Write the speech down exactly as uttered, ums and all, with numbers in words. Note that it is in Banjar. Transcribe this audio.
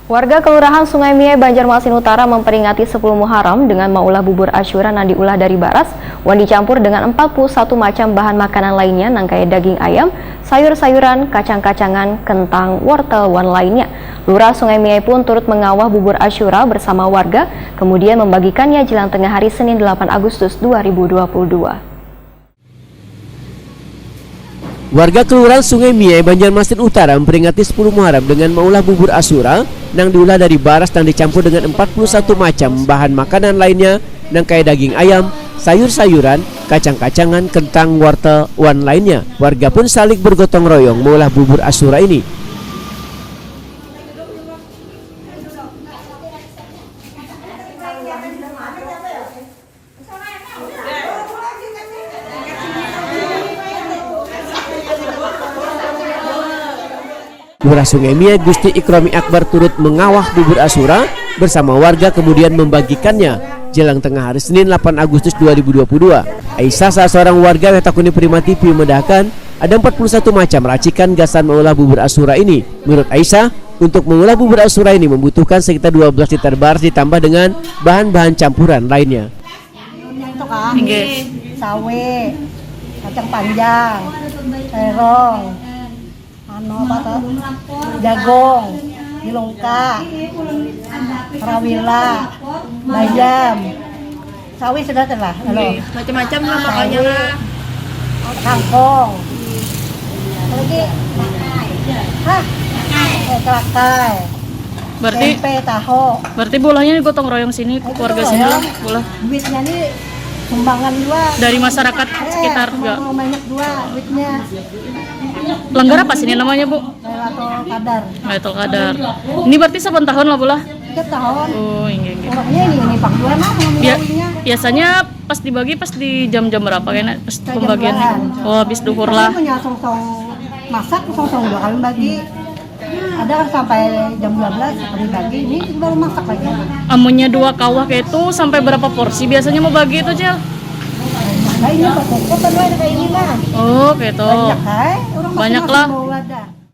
Warga Kelurahan Sungai Miai, Banjarmasin Utara memperingati sepuluh Muharram dengan maulah bubur Asyura nang diulah dari baras wan dicampur dengan empat puluh satu macam bahan makanan lainnya nang kaya daging ayam, sayur-sayuran, kacang-kacangan, kentang, wortel, wan lainnya. Lurah Sungai Miai pun turut mengawah bubur Asyura bersama warga, kemudian membagikannya jelang tengah hari Senin delapan Agustus dua ribu dua puluh dua. Warga Kelurahan Sungai Miai, Banjarmasin Utara memperingati sepuluh Muharram dengan maulah bubur Asyura nang diulah dari baras nang dicampur dengan empat puluh satu macam bahan makanan lainnya nang kaya daging ayam, sayur-sayuran, kacang-kacangan, kentang, wortel, wan lainnya. Warga pun saling bergotong royong maulah bubur Asyura ini. Lurah Sungai Miai, Gusti Ikrami Akbar, turut mengawah bubur Asyura bersama warga, kemudian membagikannya jelang tengah hari Senin delapan Agustus dua ribu dua puluh dua. Aisyah, salah seorang warga yang takuni Prima T V, memandahkan ada empat puluh satu macam racikan gasan maulah bubur Asyura ini. Menurut Aisyah, untuk maulah bubur Asyura ini membutuhkan sekitar dua belas liter baras ditambah dengan bahan-bahan campuran lainnya. Yang itu kan, Inggih. Sawi, kacang panjang, terong, anu apa tuh? Jagung, bilungka, rawila, bayam. Sawi sudah tuh lah, halo. Inggih. Macam-macam lah pokoknya lah. Kangkung. Lagi, hah? Eh, kelakai. Berarti tempe, tahu. Berarti bolanya gotong royong sini, keluarga sini lah, bola. Duitnya nih sumbangan dua. Dari masyarakat sekitar juga. Banyak dua duitnya. Langgar apa sini namanya, Bu? Lailatul Qadar. Lailatul Qadar. Ini berarti saban tahun lah, bola? Tiap tahun. Oh, inggih, inggih. Pokoknya ini, ini pang dua lah. Biasanya pas dibagi pas di jam-jam berapa kayaknya, pas pembagian? Oh, habis duhur lah. Punya song-song masak, song-song dua kali bagi. Ada kan sampai jam dua belas, sekali bagi, ini baru masak lagi. Amunnya dua kawah kayak itu, sampai berapa porsi biasanya mau bagi itu, Cil? Nah, ini berkumpul kan, ada kayak ini lah. Oh, kayak itu. Banyak, hai. Orang banyak lah. Mau ada.